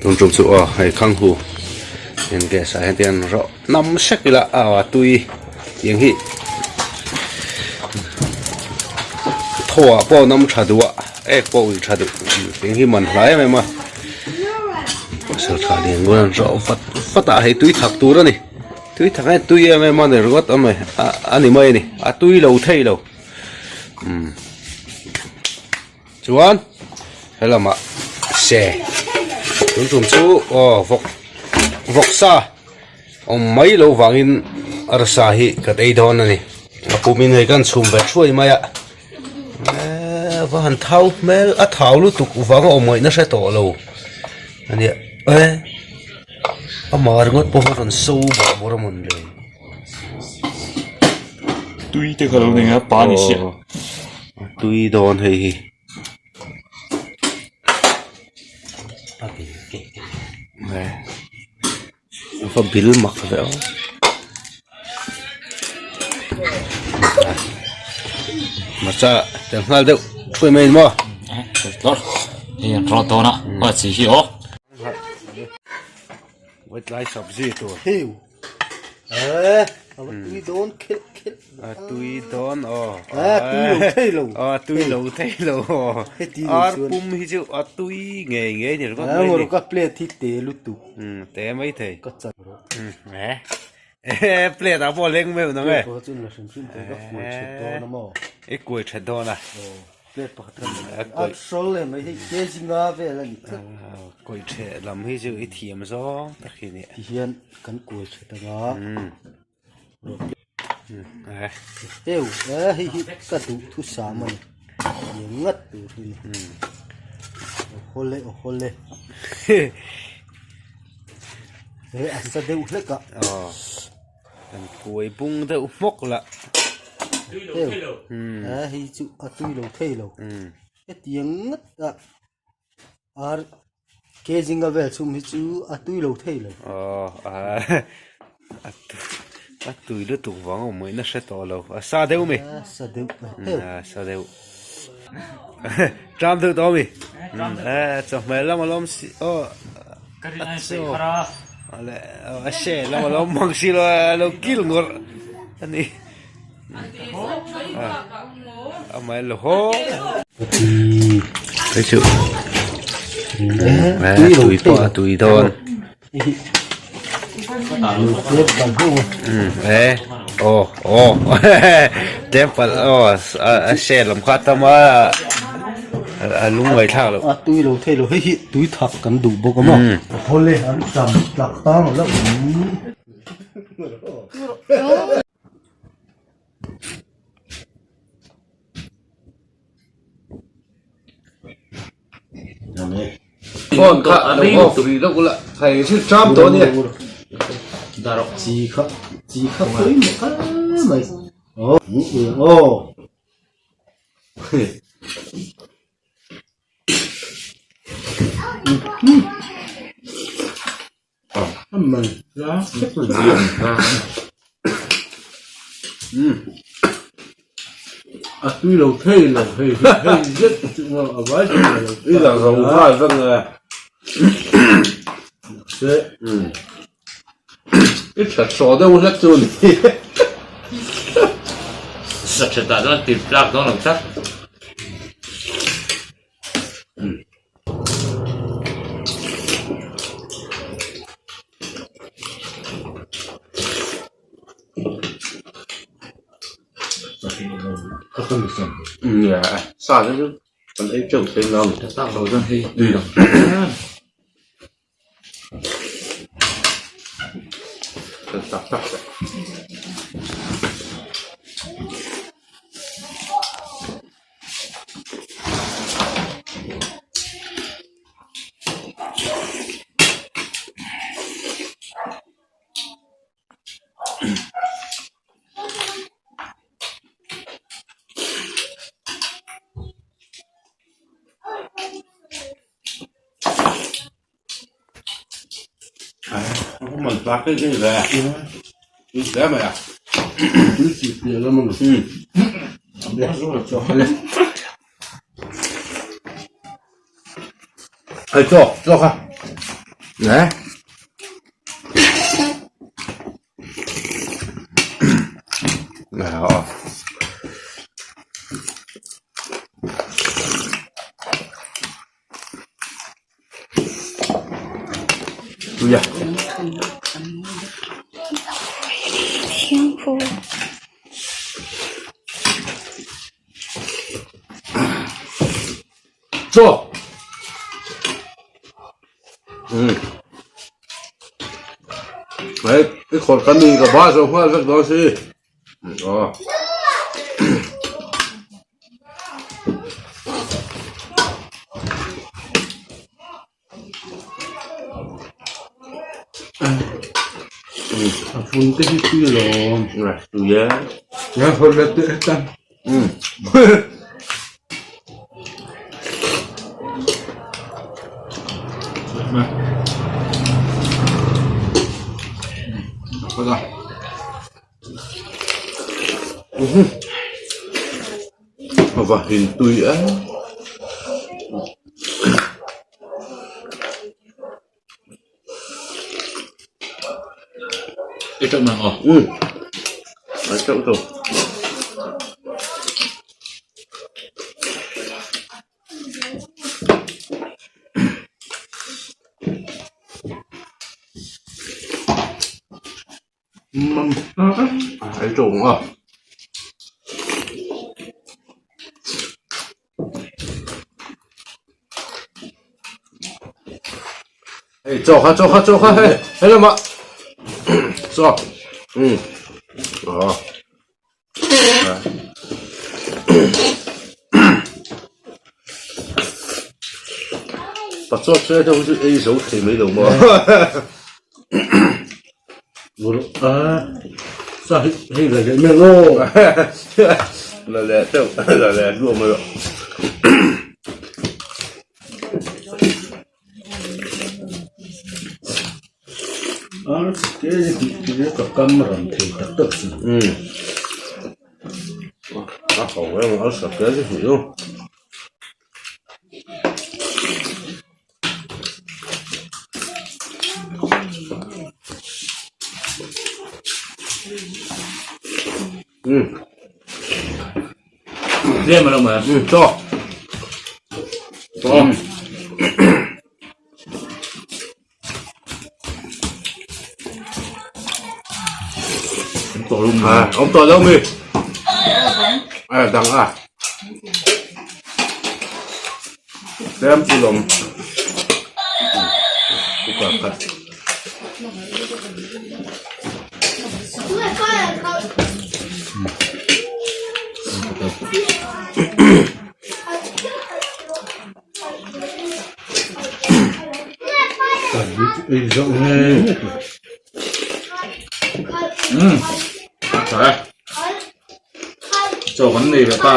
Tun tum chu aw hei khanghu eng gas ah hian te an rawh nam sek ila aw a tui tiang hi thaw ah pawh nam tha duh a ek pawh ui tha duh tiang hi man hla em em a pasal tha lian ngun an rawh vat vat a hei tui thak tur a ni tui thak hian tui em em a ni ringawt a mai a ni mai a ni a tui lo thei lo umm. Chuan helamah se tun tum chu aw vawk vawksa awm mai loh vangin arsa hi ka ei dawn a ni a pumin hei kan chhum ve thuai mai a eee va han thau hmel a thau lutuk vang a awm ngaihna hre tawh lo a nia e amah ringawt pawh a rawn so bawrh bawrh a mawn le. Tui te kha lo nei a pa ni sia. Tui dawn hei hi. Va bil mak ve aw. Hmarcha tel nghal deuh thuai mai maw. Hei an rawt dawn a, a chi hi aw. Wet lai sabzi tur. Eh, a va tui dawn khelh khelh. A tui dawn aw. Eh, tui lo thei lo. A tui lo thei lo aw. Heti ni Ar chuan. pum hi chu a tui ngei ngei ni ringawt mai ni. Engawrh ka plate hi te lutuk. Um, te mai thei. Ka chan rawh. Um, eh. Eh, plate ah pawh a leng meuh nang e. Plate pawh chu la hrim hrim thei ka kuai that dawn a maw. I kuai that dawn a. Aw. Plate pakhat kan nei a hrawl em mai hei kg nga vel a ni tlat. Kawi theh lam hi chu i thiam zawng tak hi nia. Ti hian kan kuai tha ta nga. Eu e hei hi ka duh thu sam a ni. Ni ngat tur hi ni. Awhawle awhawle. He a sa deuh hlek a. Kan kuai bung deuh hmawk lah. Heu a hei chu a tui lo thei lo hetiang ngat a ar kg nga vel chhum hi chu a tui lo thei lo. Aw a tui lutuk vang awm mai na hre tawh lo a sa deuh mi a sa deuh heu a sa deuh tram deuh tawh mi chawhmeh lam alawm si aw a chaw. A se lam a lo mang si lo a lo kil ngawrh a ni amah lo haw hei chu tui pawh a tui dawn e aw aw tlem palh aw a se lam kha a tam a a lungngaih thlak loh. A tui lo thei lo hei hi tui thak kan duh bawk a maw. Hawle an tam tlak tang a lo awm. Phone kha a lo off rih loh ula hei thil tram tawh a nia. Chi kha chi kha pawimawh kha mai. Aw aw. A tui lo thei lo hei hi hei zet chu maw a vai chu a lo I la zo nghal vek nge. Se. I that hraw deuh hlek chu ni. Sa that ah chuan tip tlak dawn lo tlat. Sa te chu kan ei teuh thei lo. Tak lo chuan hei tui lo. Tak tak tak. Man tlak em em ve tui hle mai a tui chi piah lam a ni hei chaw chaw kha. Eh? Aw. Tuya. Chaw. Um. Hei, i khawr kan ni ka ba zo nghal vek dawn si. Aw. A vun te hi tui alawm. Tui e. Nga hawr let te tan. Um. Va hin tui e. I teuh mang aw. Um. Ai teuh tu. Ai teuh ang aw. Hei chaw kha chaw kha chaw kha hei hei lamah chaw um aw pachuak chu hei chu ei zo thei mai lo maw Sa hi hei la leh mai ang aw. La leh teuh la leh duah mai rawh. Ar te hi ka kam ran thei tak tak si. Um a ho em ar sa te hi chu. Um Lem alo mai. Um chaw. Chaw. À, ông tôi đâu mi? À, đằng à. Đem chi lồng. Cooker khat. Tha e. Chaw kan nei ve ta.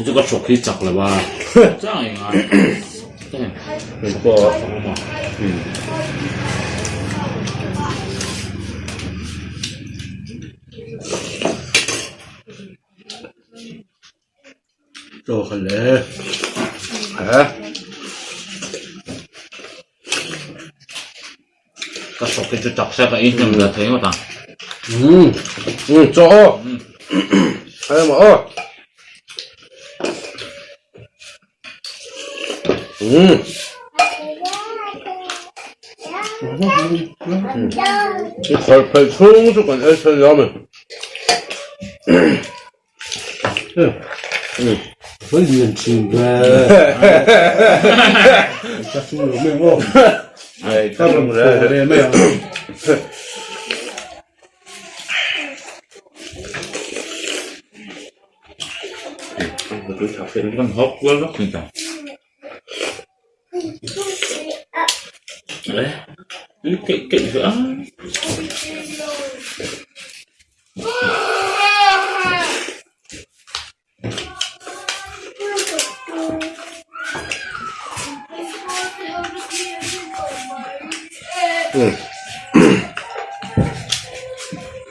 Chu ka hrawk hi chak lo a. Chang eng a. Hei pawh. Chaw kha le. Hả? Ka hrawk hi chu chak se ka in hnem la thei ngawt ang. Ừ. Ừ, chaw aw. Hay mà aw. Ừ. Cái phải xuống cho còn ấy chơi gió mình. Với liền chìm về. Ka su lo mai maw. Hei, Ka rawn thaw ve mai ang. Kan hawk kual vak ni ta. Đấy, keih keih ve a.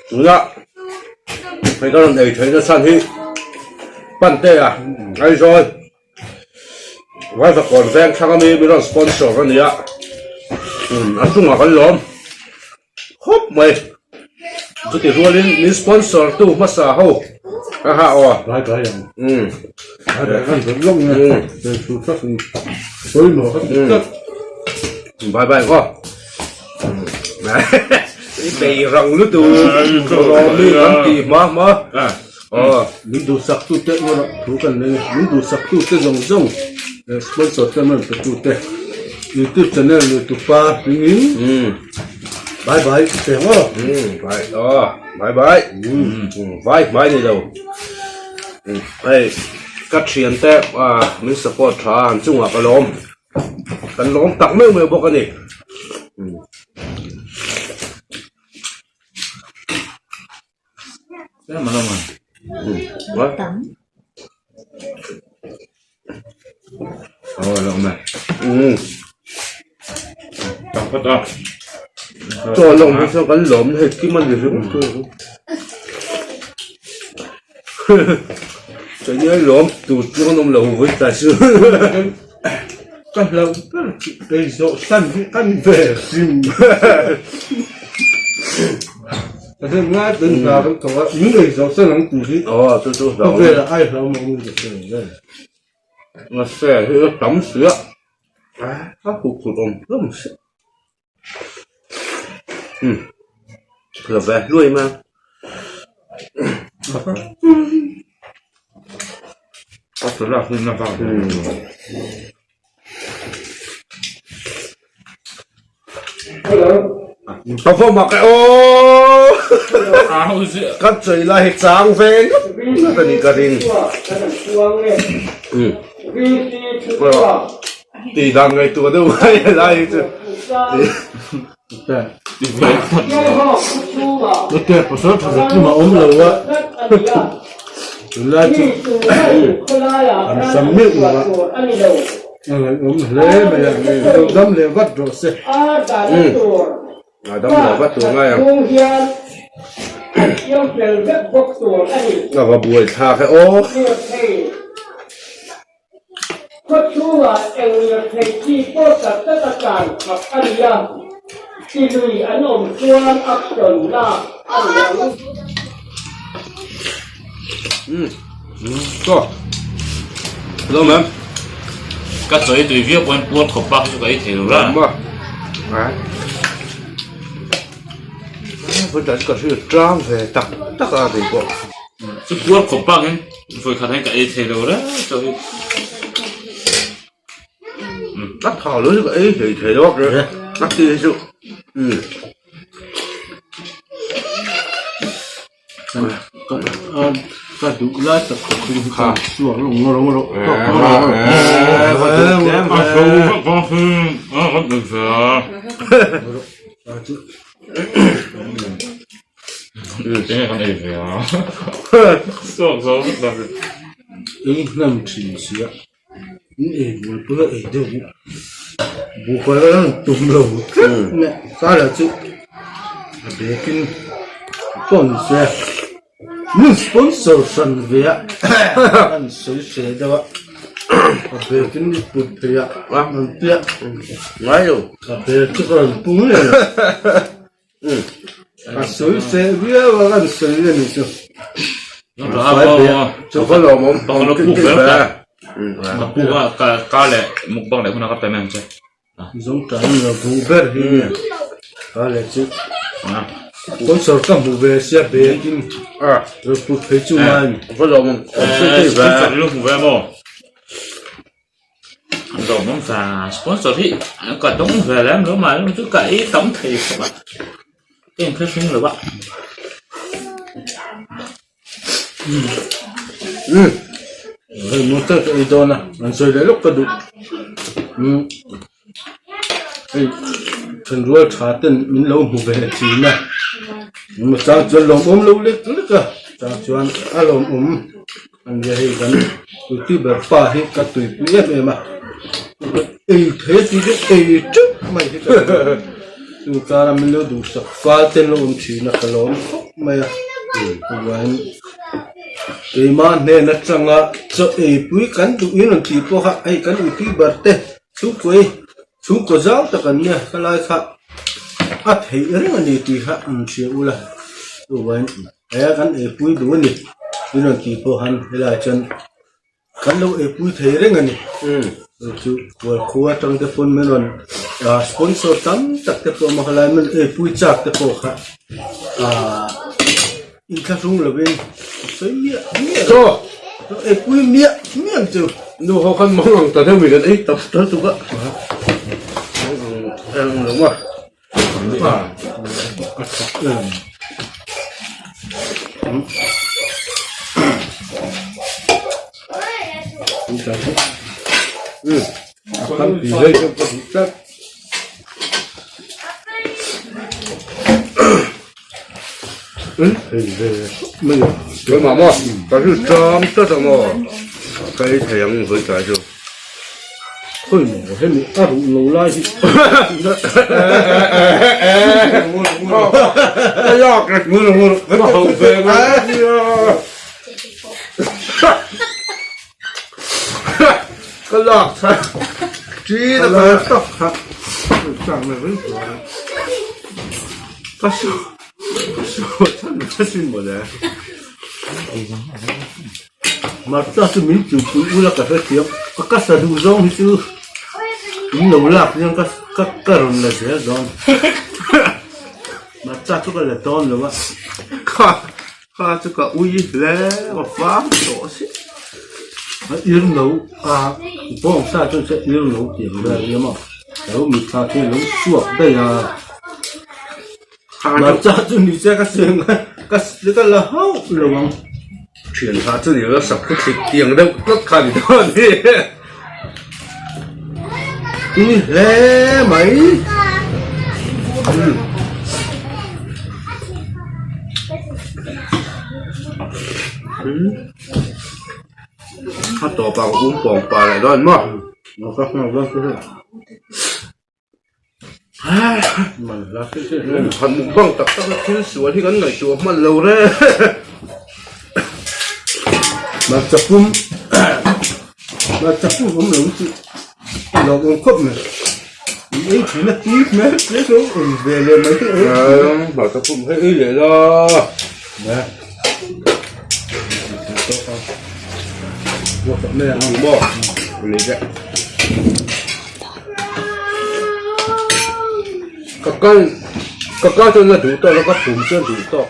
Tuna hei ka rawn ei theihna chhan hi. Pantea Aizawl Vaivakawn veng thlang ami min rawn sponsor a nia a chungah kan lawm khawp mai chuti rualin min sponsor tu hmasa ho a ha aw umm bye bye aw i bei rang lutuk rawmi kan tih hma hma. Aw, min duhsak tute erawh thu kan nei a, min duhsak tute zawng zawng leh sponsor te rawn pe tute youtube channel nutupa hmingin bye bye ti ang aw. Bye aw, bye bye vai hmai ni lo hei ka thiante min support tha an chungah ka lawm kan lawm tak meuh meuh bawk a ni. Chaw lawng hi chuan kan lawm hei kim a ni ringawt chawhni lawm tur chu an awm lo vawi tlai chu ka hlauh ber chu ei zawh san hi a ni ve hrim. Ka hre ngai ten hna kan thawk a, min ei zawh san ang tih hi Aw chu chu ka velah ai hlau mah awm in ka hre lo vel. Mahse hi a tam si a, a kut kut awm hlawm si. Umm la ve hluai mai a. Ka va mak e aw ka chawi lai hi chang ve ngawt ngawt a nih ka ring tih dan ngaihtuah deuh mai a lai hi chu Tunlai chu an sam meuh lo a, a ngaihawm hle mai a, lo dam leh vat rawh se. A dam leh vat tur ngai ang. A va buai thlak e aw. Khawchhungah eng lirthei chi pawh tak tak a tlan khap a ni a, chi lui an awm chuan action lak a ni ang. Umm chaw hello ma'am ka chawi tui viau pawhin puar khawp bak hi chu ka ei thei lo la vawtah chu ka hriat tang ve tak tak a kei pawh chu puar khawp bakin vawi khat hian ka ei thei lo reng chaw hi a tha lo chu ka ei thei thei lo a a ti hi chu umm. Ka duh lai tak ka khum kha suak lo ngawr ngawr Eng hnam thin sia in ei bul pawh a ei deuh buhfai a rawn tum lo tlat mai kara chu a bag in pawh ni se min sponsor hran ve a an sawi hreh deuh a a bag in i put phei a an tia ngai lo a bag chu ka rawn pu ngei a sawi hreh viau a kan sawi a ni chu chu ka lawm awm zawng tan lo duh ber hi ka leh chu sponsor ka hmu ve sia bag in rawn put phei chu ngai a ni. Lawmawm va sponsor hi ka dawng ve lem lo mah chu ka ei tam thei khawp a ka inhre hring lo a. Umm hei motor ka ei dawn a an sawi leh lawk ka duh umm hei thenrual tha ten min lo hmu ve thin a chang chuan lawmawm lo lek lek a chang chuan a lawmawm. Ania hei kan youtuber pa hi ka tuipui em em a ei thei a tih deuh ei teuh mai hi ka duh chu kara min lo duhsak fal ten lo awm thin a ka lawm khawp mai a chuan. Keimah hnen atanga chaw eipui kan duh in rawn tih pawh kha hei kan youtuber te chhungkaw hi chhungkaw zau tak an nia helai kha a theih reng a ni tih kha an hria ula chuvain he kan eipui duh a ni in rawn tih pawh han helai chuan Kan lo eipui thei reng a ni. Chu chu Khualkhua atang te pawn min rawn ah sponsor tam tak te pawh a helai min eipui chak te pawh kha ah inthlahrung lovin a sawi miah miah lo. Chaw eipui miah miah ang chu. Nu ho khan mang ang ta deuh in an ei tap ta tuk a. Mang ang lo ma. A tha em. Keimah maw ka hriat ṭam tlat ang aw ka ei thei ang vawi tlai chu. Khawi maw hemi a ruh lo lai hi Ka lak e ngur ngur ka hauh ve ngai nia ka lak tha ṭi na ka tak kha chang na ring ka su ka su chan ka sin mawle. Martha chu min chupui ula ka hrethiam a ka sa duh zawng hi chu in lo lak hian ka ka ka rawn la zel dawn Martha chu ka la dawn lo a kha kha chu ka ui hle a vang tawh si a ir no a bawng sa chuan se ir no tih ang vel nia maw lo mitthla chu lo chhuak daih a. Marcha chu ni che ka seng a ka ka la hauh lo ang. Thian tha chu ni lo sak khu thlik tiang deuh tlat kha ni dawn a ni. Tui hle mai. A tawp ah ka um pawng pa leh dawn maw. Ka hma dawn chu hei. Han mukbang tak tak a thil sual hi kan ngaihtuah hman lo reng. Hmarcha pum hmarcha pum awm lo chu a lawm awm khawp mai in ei thin a tui hmel hle chu awm ve leh mai te ei hmarcha pum hi ei leh la maw ni te. Ka kal ka kal chuan la duh tawk lo ka pum chuan duh tawk.